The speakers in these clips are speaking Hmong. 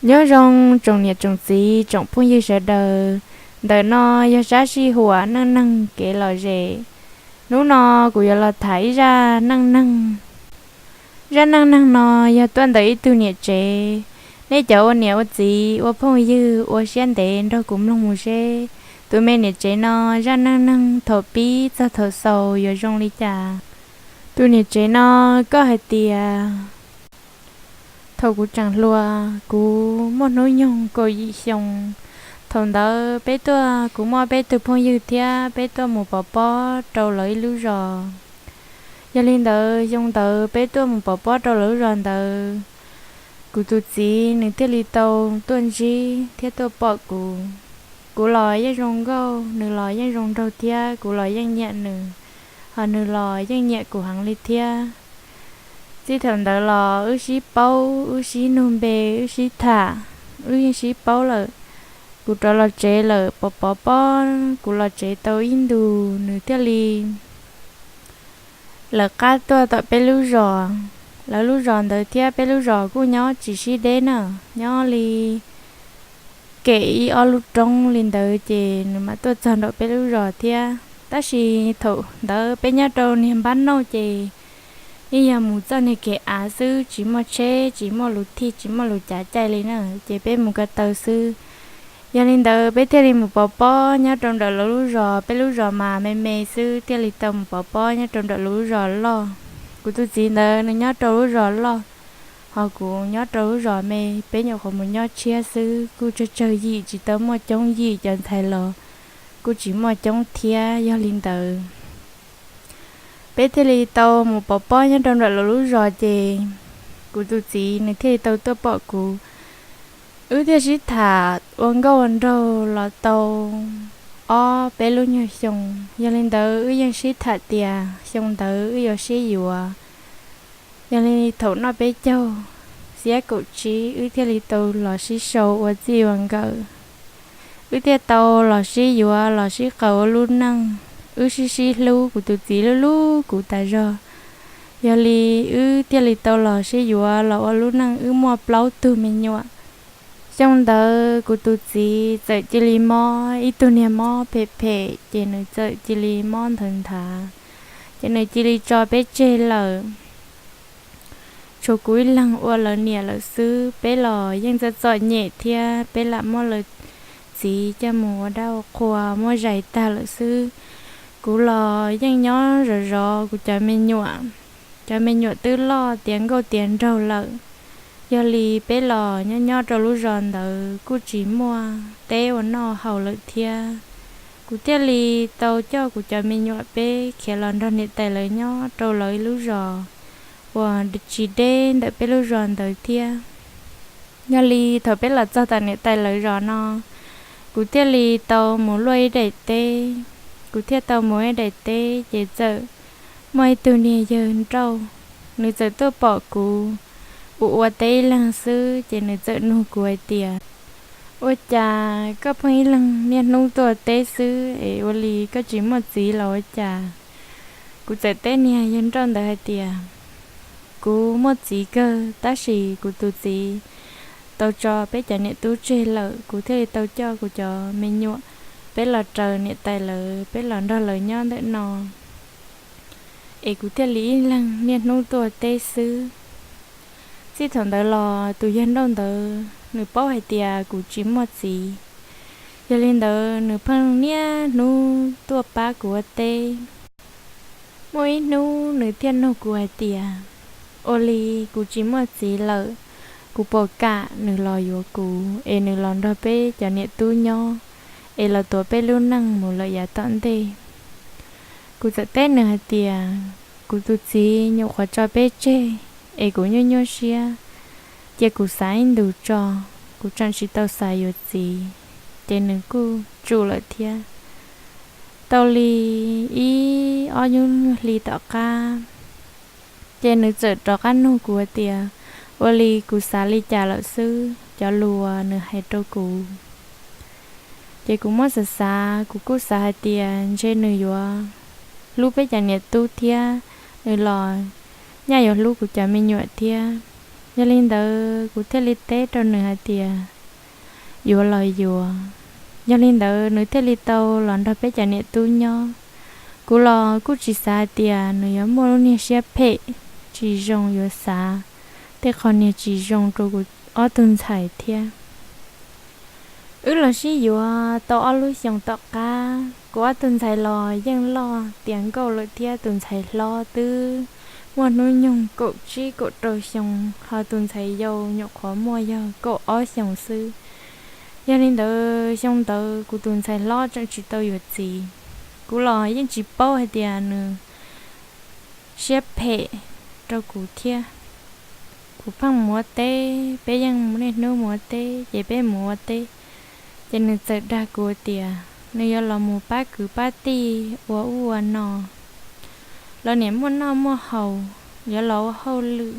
Nyob zoo tsoom niam tsoom txiv tsoom phooj ywg sawv daws. Ntawm no yog sab sij huam neej neeg kev lom zem. Hnub no kuv yuav los tham ib zaj neej neeg. Zaj neej neeg no yog tuaj ntawm ib tug niam tsev. Nej cov ua niam ua txiv ua phooj ywg ua siab ntev nrog kuv mloog mus seb tus me niam tsev no zaj neej neeg thaum pib txog thaum xaus yuav zoo li cas. Tus niam tsev no koj hais tias, thaum kuv tseem hluas, kuv muaj hnub nyoog kaum yim xyoo. Thaum ntawd peb tuaj, kuv muaj peb tug phooj ywg thiab peb tuaj mus pov pob rau lawv ib lub zos. Yog li ntawd xyoo ntawd peb tuaj mus pov pob rau lawv lub zos ntawd, kuv tus txiv nws thiaj li tau tuaj ntsib thiab tuaj pom kuv. Kuv los yeej zoo nkauj, nws los yeej zoo nraug thiab kuv los yeej nyiam nws, hos nws los yeej nyiam kuv heev li thiab. Txij thaum ntawd los wb sib paub, wb sib nug npe, wb sib tham, wb yeej sib paub lawm. Kuv rov los tsev lawm, pov pov pob kuv los tsev tau ib ntus nws thiaj li lawv qab tuaj tom peb lub zos. Lawv lub zos ntawd thiab peb lub zos kuj nyob tsis sib deb na, nyob li kem ib ob lub roob li ntawd ces nws mam tuaj txog nraum peb lub zos thiab. Tab sis thaum ntawd peb nyob rau niag npab nauj ces yeej yog mus txoj niag kev av xwb, tsis muaj tsheb, tsis muaj lus thij, tsis muaj lus cav caij li na, ces peb mus ko taw xwb. Yog li ntawd peb thiaj li mus pov pob nyob rau nraum lawv lub zos, peb lub zos mas me me xwb thiaj li tau mus pov pob nyob rau nraum lawv lub zos loj. Kuv tus txiv ntawd nws nyob rau lub zos loj, hos kuv nyob rau lub zos me, peb nyuam qhuav mus nyob tshiab xwb, kuj tsawg tsawg yim tsis tau muaj coob yim, cov ntxhais los kuj tsis muaj coob thiab. Yog li ntawd peb thiaj li tau mus pov pob nyob rau nraum lawv lub zos ces kuv tus txiv nws thiaj li tau tuaj pom kuv. Wb thiaj sib tham ua nkauj ua nraug los tau ob peb lub nyuag xyoo. Yog li ntawd wb yeej sib tham tias xyoo ntawd wb yuav sib yuav. Yog li thaum noj peb caug, xiab kaum tsib wb thiaj li tau los sib sau ua txij ua nkawm. Wb thiaj tau los sib yuav los sib qaws ua lub neej. Wb sib sib hlub, kuv tus txiv hlub hlub kuv tas zog. Yog li wb thiaj li tau los sib yuav los ua lub neej, wb muaj plaub tug me nyuam. Xyoo ntawd kuv tus txiv txawm cia li mob ib tug niag mob phem phem, ces nws txawm cia li mob nthawv nthav, ces nws cia li tso peb tseg lawm. Tshuav kuv ib leeg ua lawv niam lawm xwb, peb los yeej txom txom nyem thiab peb lam muab lawv txiv coj mus ua dab ua qhua muab zais tag lawm xwb. Kuv los yeej nyob zov zov kuv cov me nyuam. Cov me nyuam twb loj tiav nkauj tiav nraug lawm. Yog li peb los nyob nyob rau lub zos ntawd kuj tsis muaj teb ua noj haus lawm thiab. Kuv thiaj li tau coj kuv cov me nyuam peb khiav los nrog niam tais lawv nyob rau lawv ib lub zos uas tsis deb ntawm peb lub zos ntawd thiab. Yog li thaum peb los txog tom niam tais lawv zos no, kuv thiaj li tau mus luaj ib daim teb. Kuv thiaj tau mus ib daim teb ces txawm muaj ib tug niag yawg nrauj, nws txawm tuaj pom kuv ua ua teb ib leeg xwb ces nws txawm nug kuv hais tias, ua cas koj pheej ib leeg niaj hnub tuaj teb xwb es ua li koj tsis muaj txiv los ua cas? Kuv txawm teb niag yawg nrauj ntawd hais tias, kuv muaj txiv kawg tab sis kuv tus txiv tau tso peb cov niam tub tseg lawm, kuv thiaj li tau coj kuv cov me nyuam peb los raws niam tais lawv, peb los nrog lawv nyob ntawm no, es kuv thiaj li ib leeg niaj hnub tuaj teb xwb. Txij thaum ntawd los tus yawg nrauj ntawd nws paub hais tias kuv tsis muaj txiv, yog li ntawd nws pheej niaj hnub tuaj pab kuv ua teb. Muaj ib hnub nws thiaj nug kuv hais tias, ua li kuv tsis muaj txiv lawm, kuv puas kam nws los yuav kuv es nws los nrog peb cov niam tub nyob, es los tuav peb lub neej mus lawm yav tom ntej? Kuv txawm teb nws hais tias, kuv tus txiv nyuam qhuav tso peb tseg, es kuv nyuaj nyuaj siab, cia kuv xav ib ntus tso, kuv tseem tsis tau xav yuav txiv. Ces nws kuj tsum lawm thiab. Tau li ib ob nyuag hli tom qab, ces nws txawm rov qab nug kuv hais tias, ua li kuv xav li cas lawm xwb cov lus uas nws hais rau kuv. Ces kuv muab xav xav, kuv kuj xav hais tias ntshe nws yuav hlub peb cov niam tub thiab, nws los nyaj yuav hlub kuv cov me nyuam thiab. Yog li ntawd kuv thiaj li teb rau nws hais tias, yuav los yuav. Yog li ntawd nws thiaj li tau los nrog peb cov niam tub nyob. Kuv los kuj tsis xav hais tias nws yuav muaj lub niag siab phem tsis zoo, yuav xav tej qho niag tsis zoo rau kuv ob tug ntxhais thiab. Wb los sib yuav tau ob lub xyoos tom qab, kuv ob tug ntxhais los yeej loj tiav nkauj lawm thiab, tus ntxhais hlob twb muaj hnub nyoog kaum tsib kaum rau xyoo, ho tus ntxhais yau nyuam qhuav muaj yog kaum ob xyoos xwb. Yog li ntawd xyoo ntawd kuv tus ntxhais hlob tseem tsis tau yuav txiv. Kuv los yeej tsis paub hais tias nws siab phem rau kuv thiab. Kuv pheej mus ua teb, peb yeej niaj hnub mus ua teb, ces peb mus ua teb, ces nws txawm dag kuv tias nws yuav los mus pab kwv pab tij ua ub ua no, lawv niam muaj noj muaj haus, yuav los ua hauj lwm,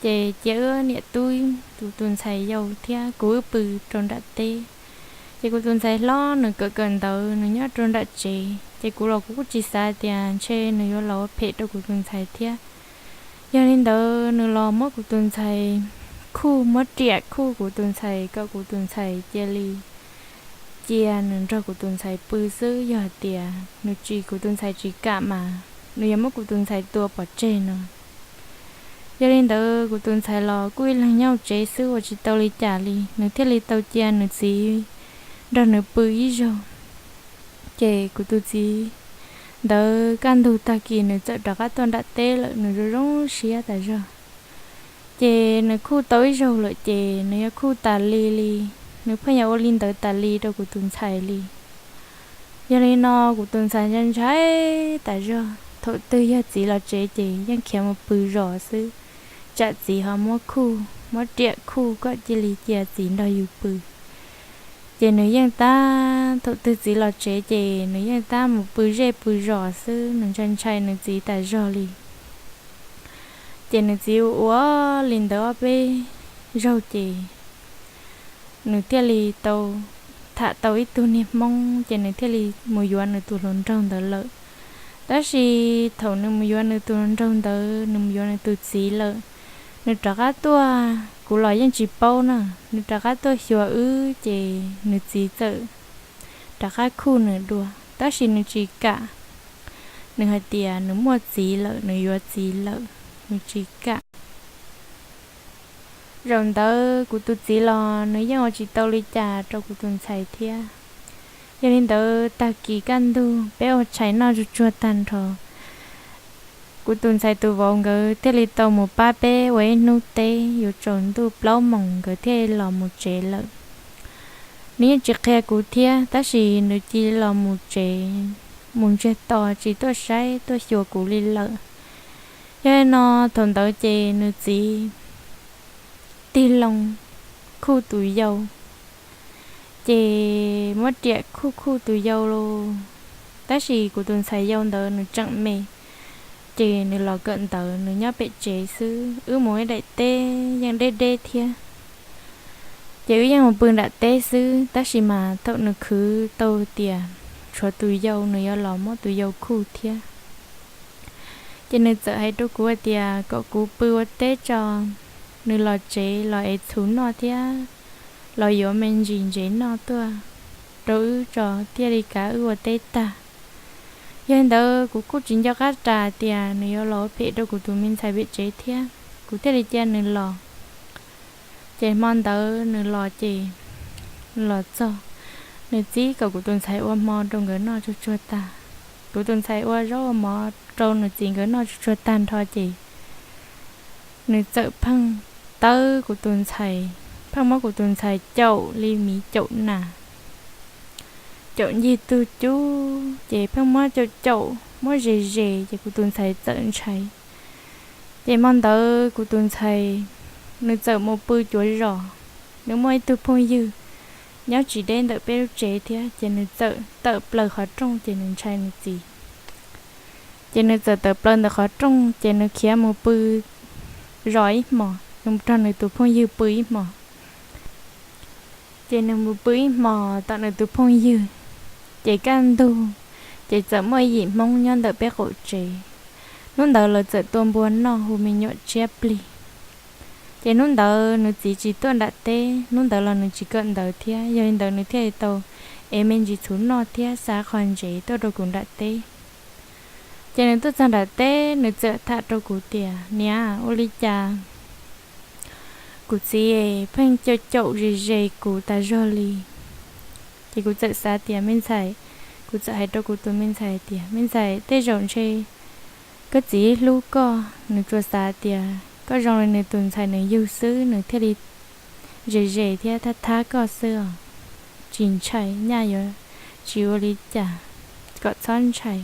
ces cia wb niam tub, tus tus ntxhais yau thiab kuv wb pw rau nram teb. Ces kuv tus ntxhais hlob nws kawm kawm ntawv nws nyob rau nram tsev, ces kuv los kuv kuj tsis xav tias ntshe nws yuav los ua phem rau kuv tus ntxhais thiab. Yog li ntawd nws los muab kuv tus ntxhais khuj, muab riam khuj kuv tus ntxhais kom kuv tus ntxhais cia li cia nws nrog kuv tus ntxhais pw xwb, yog hais tias nws tsis, kuv tus ntxhais tsis kam mas nws yuav muab kuv tus ntxhais tua pov tseg no. Yog li ntawd kuv tus ntxhais los kuj ib leeg nyob hauv tsev xwb ua tsis tau li cas li, nws thiaj li tau cia nws txiv nrog nws pw ib zaug. Ces kuv tus txiv ntawd kaj ntug tag kis nws txawm rov qab tuaj nram teb lawm, nws zoo zoo siab tas zog. Ces nws khuj tau ib zaug lawm ces nws yuav khuj tas li li, nws pheej yuav ua li ntawd tas li rau kuv tus ntxhais li. Yog li no kuv tus ntxhais ntshai ntshai tas zog, thaum twg yog txiv los tsev ces yeej khiav mus pw zos xwb, tsam txiv ho muab khuj, muab riam khuj kom cia li cia txiv nrog yus pw. Ces nws yeej tab, thaum twg txiv los tsev ces nws yeej tab mus pw zej pw zos xwb, nws ntshai ntshai nws txiv tas zog li. Ces nws txiv ua ua li ntawd ob peb zaug ces nws thiaj li tau tham tau ib tug niag Hmoob, ces nws thiaj li mus yuav nws tus hluas nraug ntawd lawm. Tab sis thaum nws mus yuav nws tus hluas nraug ntawd, nws mus yuav nws tus txiv lawm, nws rov qab tuaj, kuv los yeej tsis paub na, nws rov qab tuaj xyuas wb ces nws txiv txawm rov qab khuj nws dua, tab sis nws tsis kam. Nws hais tias nws muaj txiv lawm, nws yuav txiv lawm, nws tsis kam. Zaum ntawd kuv tus txiv los nws yeej ua tsis tau li cas rau kuv tus ntxhais thiab. Yog li ntawd tag kis kaj ntug peb ua tshais noj tsuag tsuag tag nrho, kuv tus ntxhais tus vauv nkawd thiaj li tau mus pab peb ua ib hnub teb, yuav tsaus ntuj plaub moos nkawd thiaj los mus tsev lawm. Nws yeej tsis qhia kuv thiab, tab sis nws cia li los mus tsev, mus ntsiag to tsis tuaj saib tuaj xyuas kuv li lawm. Yog li no thaum ntawd ces nws txiv tig loo khuj tus yau, ces muab riam khuj khuj tus yau lauj. Tab sis kuv tus ntxhais yau ntawd nws tseem me, ces nws los kawm ntawv nws nyob pem tsev xwb, wb mus ib daim teb yeej deb deb thiab. Ces wb yeej mus pw nram teb xwb, tab sis mas thaum nws khwv tau tias tshuav tus yau, nws yuav los muab tus yau khuj thiab. Ces nws txawm hais rau kuv hais tias kom kuv pw ua teb tso, nws los tsev los ev txhuv noj thiab los yuav me ntsis ntsev noj tuaj rau wb tso thiaj li kav wb ua teb tag. Yog li ntawd kuv kuj tsis nco qab ras tias nws yuav los ua phem rau kuv tus me ntxhais pem tsev thiab, kuv thiaj li cia nws los. Ces hmo ntawd nws los ces los txog, nws txib kom kuv tus ntxhais ua hmo rau nkawd noj tsuag tsuag tag. Kuv tus ntxhais ua zaub ua mov rau nws txiv nkawd noj tsuag tsuag tag nrho ces nws txawm pheej tawb kuv tus ntxhais, pheej muab kuv tus ntxhais caum li miv caum nas, caum ncig tug cub, ces pheej muab caum caum muab ze ze ces kuv tus ntxhais txawm ntshai. Ces hmo ntawd kuv tus ntxhais nws txawm mus pw cuav zos, nws muaj ib tug phooj ywg nyob tsis deb ntawm peb lub tsev thiab, ces nws txawm tawm plaws qhov rooj ces nws ntshai nws txiv. Ces nws txawm tawm plaws ntawm qhov rooj ces nws khiav mus pw zos ib hmos, nws mus nrog nws tus phooj ywg pw ib hmos. Ces nws mus pw ib hmos tom nws tus phooj ywg, ces kaj ntug ces txawm muaj ib yim Hmoob nyob ntawm peb qaum tsev. Hnub ntawd lawv txawm tua npua noj hu me nyuam tshiab plig. Ces hnub ntawd nws txiv tsis tuaj nram teb, hnub ntawd los nws tsis kawm ntawv thiab, yog li ntawd nws thiaj li tau ev me ntsis txhuv noj thiab xa qhov ntsev tuaj rau kuv nram teb. Ces nws tuaj txog nram teb, nws txawm tham rau kuv tias, Niam, ua li cas kuv txiv pheej caum caum ze ze kuv tas zog li? Ces kuv txawm xav tias, Me ntxhais, kuv txawm hais rau kuv tus me ntxhais tias, Me ntxhais, tej zaum ntshe koj txiv hlub koj, nws tsuas xav tias koj zoo li nws tus ntxhais nws yug xwb, nws thiaj li ze ze thiab thab thab koj xwb os. Tsis ntshai, nyaj yuav tsis ua li cas, kom txhob ntshai.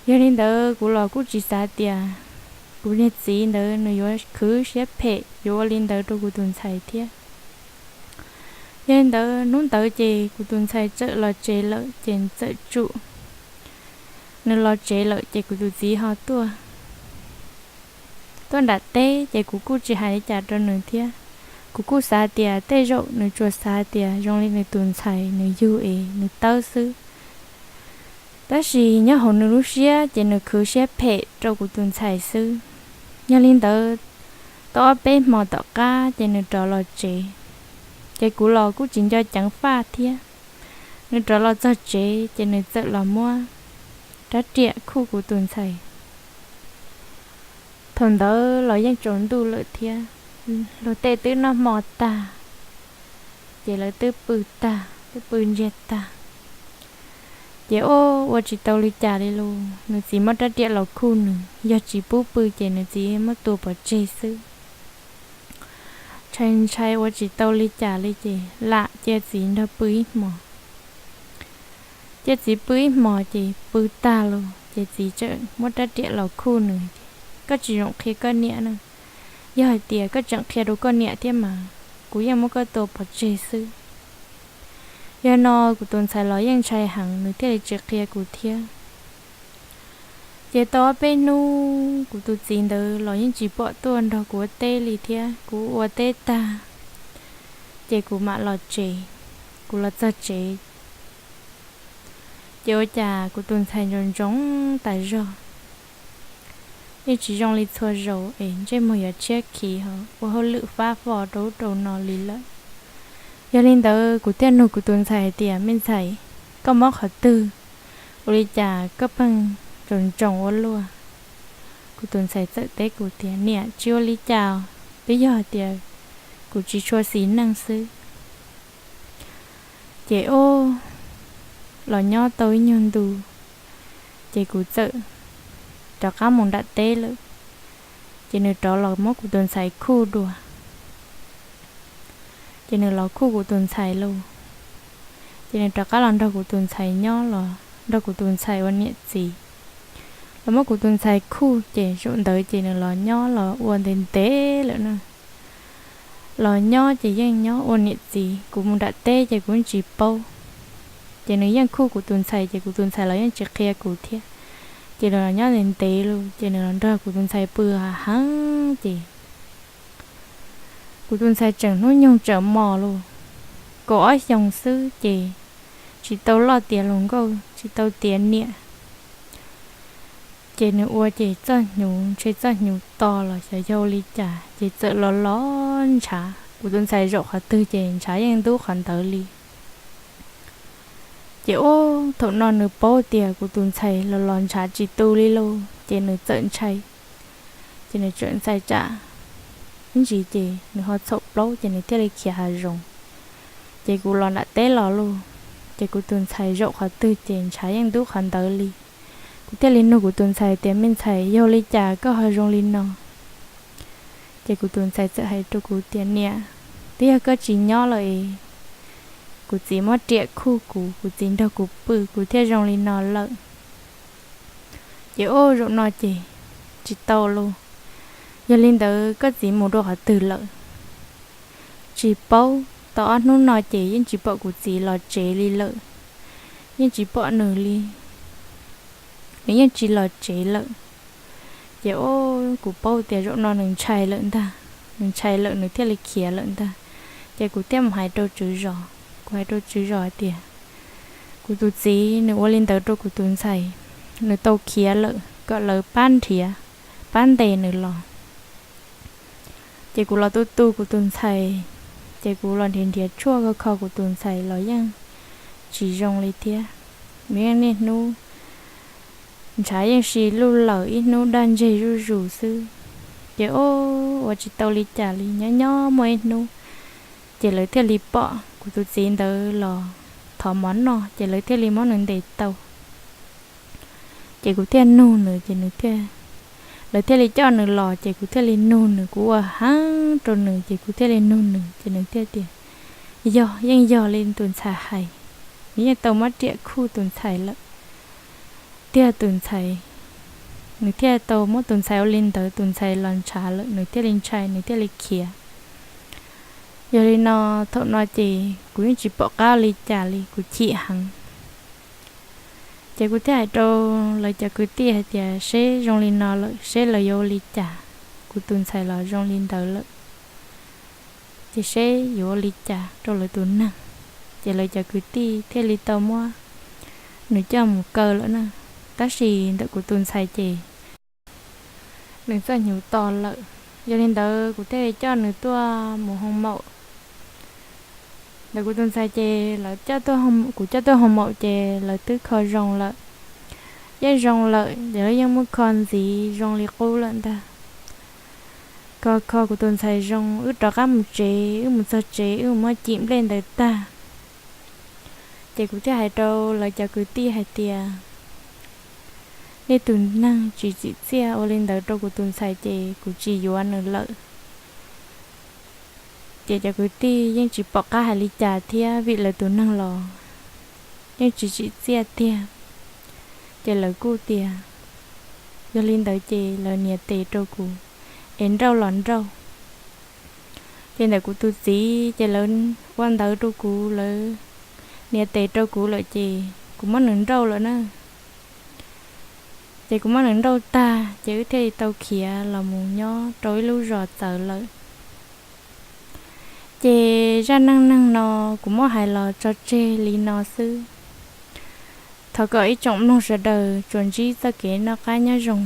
Yog li ntawd kuv los kuj tsis xav tias kuv niag txiv ntawd nws yuav khwv siab phem yuav ua li ntawd rau kuv tus ntxhais thiab. Yog li ntawd hnub ntawd ces kuv tus ntxhais txawm los tsev lawm ces txawm tsum nws los tsev lawm ces kuv tus txiv ho tuaj tuaj nram teb ces kuv kuj tsis hais li cas rau nws thiab. Kuv kuj xav tias tej zaum nws tsuas xav tias zoo li nws tus ntxhais nws yug es nws tawb xwb. Tab sis nyob hauv nws lub siab ces nws khwv siab phem rau kuv tus ntxhais xwb. Yog li ntawd, tau ob peb hmo tom qab ces nws rov los tsev, ces kuv los kuj tsis nco ceev faj thiab. Nws rov los txog tsev ces nws txawm los muab rab riam khuj kuv tus ntxhais. Thaum ntawd los yeej tsaus ntuj lawm thiab, luag tej twb noj hmo tag, ces lawv twb pw tag, twb pw ntsiag tag. Ces ua tsis tau li cas li los nws txiv muab rab riam los khuj nws, yog tsis pub pw ces nws txiv muab tua pov tseg xwb. Ntshai ntshai ua tsis tau li cas li ces lam cia txiv nrog pw ib hmos. Cia txiv pw ib hmos ces pw tag los ces txiv tseem muab rab riam los khuj nws. Koj tsis zoo qhia koj niam na, yog hais tias koj tseem qhia rau koj niam thiab mas kuv yeej muab koj tua pov tseg xwb. Yog no kuv tus ntxhais los yeej ntshai heev, nws thiaj li tsis qhia kuv thiab. Ces tau ob peb hnub kuv tus txiv ntawd los yeej tsis pom tuaj nrog kuv ua teb li thiab. Kuv ua teb tag ces kuv mam los tsev. Kuv los txog tsev ces ua cas kuv tus ntxhais ntsoov ntsoov tas zog, yeej tsis zoo li txhua zaus es ntsej muag yuav tshiab khiv ho ua hauj lwm fab fo rau ub rau no li lawm. Yog li ntawd kuv thiaj nug kuv tus ntxhais hais tias, Me ntxhais, koj mob qhov twg? Ua li cas koj pheej ntsoov ntsoov ua luaj? Kuv tus ntxhais txawm teb kuv tias, Niam, tsis ua li cas, twb yog hais tias kuv tsis tshua xis neej xwb. Ces ub, los nyob tau ib nyuag ntu ces kuv txawm rov qab mus nram teb lawm. Ces nws rov los muab kuv tus ntxhais khuj dua. Ces nws los khuj kuv tus ntxhais lauj. Ces nws rov qab los nrog kuv tus ntxhais nyob, los nrog kuv tus ntxhais ua niam txiv. Los muab kuv tus ntxhais khuj ces zaum ntawd ces nws los nyob los ua ntev ntev lawm na. Los nyob ces yeej nyob ua niam txiv, kuv mus nram teb ces kuv yeej tsis paub. Ces nws yeej khuj kuv tus ntxhais ces kuv tus ntxhais los yeej tsis qhia kuv thiab. Ces nws los nyob ntev ntev lauj, ces nws los nrog kuv tus ntxhais pw heev ces kuv tus ntxhais tseem hnub nyoog tseem mos lauj, kaum ob xyoos xwb ces tsis tau loj tiav hluas nkauj, tsis tau tiav niam. Ces nws ua ces txoj hnyuv, ntshe txoj hnyuv to los xyov yog ua li cas ces txawm los los ntshav. Kuv tus ntxhais zaum qhov twg ces ntshav yeej ntub qhov ntawd li. Ces ub, thaum no nws paub tias kuv tus ntxhais los los ntshav tsis tu li lauj, ces nws txawm ntshai. Ces nws txawm ntshai tsam ib ntsis ces nws ho txhaum plaub ces nws thiaj li khiav hav zoov. Ces kuv los nram teb los lauj, ces kuv tus ntxhais zaum qhov twg ces ntshav yeej ntub qhov ntawd li. Kuv thiaj li nug kuv tus ntxhais tias, Me ntxhais, yog li cas koj ho zoo li no? Ces kuv tus ntxhais txawm hais rau kuv tias, Niam, twb yog koj tsis nyob lawm es kuv txiv muab riam khuj kuv, kuv txiv nrog kuv pw kuv thiaj zoo li no lawm. Ces ub, zaum no ces tsis tau lauj, yog li ntawd koj txiv mus dua qhov twg lawm? Tsis paub, tau ob hnub no ces yeej tsis pom kuv txiv los tsev li lawm, yeej tsis pom nws li, nws yeej tsis los tsev lawm. Ces ub, kuv paub tias zaum no nws ntshai lawm ntag, nws ntshai lawm nws thiaj li khiav lawm ntag. Ces kuv thiaj mus hais rau tswv zos, kuv hais rau tswv zos tias, Kuv tus txiv nws ua li ntawd rau kuv tus ntxhais, nws tau khiav lawm, kom lawv pab nrhiav, pab ntes nws los. Ces kuv los tu tu kuv tus ntxhais, ces kuv los nrhiav nrhiav tshuaj kho kho kuv tus ntxhais los yeej tsis zoo li thiab. Nws yeej niaj hnub ntshav yeej si luj lawm, ib hnub daj ntseg zuj zus xwb. Ces o, ua tsis tau li cas li, nyob nyob muaj ib hnub ces lawv thiaj li pom kuv tus txiv ntawd los thov mov noj, ces lawv thiaj li muab nws ntes tau. Ces kuv thiaj nug nws, ces nws thiaj, lawv thiaj li coj nws los, ces kuv thiaj li nug nws, kuv ua heev rau nws, ces kuv thiaj li nug nws, ces nws thiaj tias, yog, yeej yog li tus ntxhais hais, nws yeej tau muab riam khuj tus ntxhais lawm. Tiag tus ntxhais, nws thiaj tau muab tus ntxhais ua li ntawd, tus ntxhais los ntshav lawm, nws thiaj li ntshai, nws thiaj li khiav. Yog li no, thaum no ces kuv yeej tsis pom qab ua li cas li, kuv chim heev. Ces kuv thiaj hais rau lawv cov kwv tij hais tias seb zoo li no lawm seb lawv yuav ua li cas, kuv tus ntxhais los zoo li ntawd lawm, ces seb yuav ua li cas rau lawv tus neeg. Ces lawv cov kwv tij thiaj li tau muab nws coj mus kaw lawm na. Tab sis ntawm kuv tus ntxhais ces nws txoj hnyuv to lawm, yog li ntawd kuv thiaj li coj nws tuaj mus hoo maum. Ntawm kuv tus ntxhais ces lawv coj tuaj, kuv coj tuaj hoo maum ces lawv twb kho zoo lawm. Yeej zoo lawm ces lawv yeej muab kho ntxiv zoo li qub lawm ntag. Kho kho kuv tus ntxhais zoo, wb rov qab mus tsev, wb mus txog tsev wb mus muab cim nplej ntawd tag. Ces kuv thiaj hais rau lawv cov kwv tij hais tias, nej tus neeg tsis tsim txiaj ua li ntawd rau kuv tus ntxhais ces kuv tsis yuav nws lawm. Ces cov kwv tij yeej tsis pom qab hais li cas thiab, vim lawv tus neeg los yeej tsis tsim txiaj tiag. Ces lawv kuj tias, yog li ntawd ces lawv nias tes rau kuv es nrauj los nrauj. Ces ntawm kuv tus txiv ces lawv ua ntawv rau kuv, lawv nias tes rau kuv lawm ces kuv muab nws nrauj lawm na. Ces kuv muab nws nrauj tag ces wb thiaj li tau khiav los mus nyob rau ib lub zos txawv lawm. Ces zaj neej neeg no kuv muab hais los tso tseg li no xwb. Thov kom ib tsoom mloog sawv daws tsuas ntsib txoj kev noj qab nyob zoo.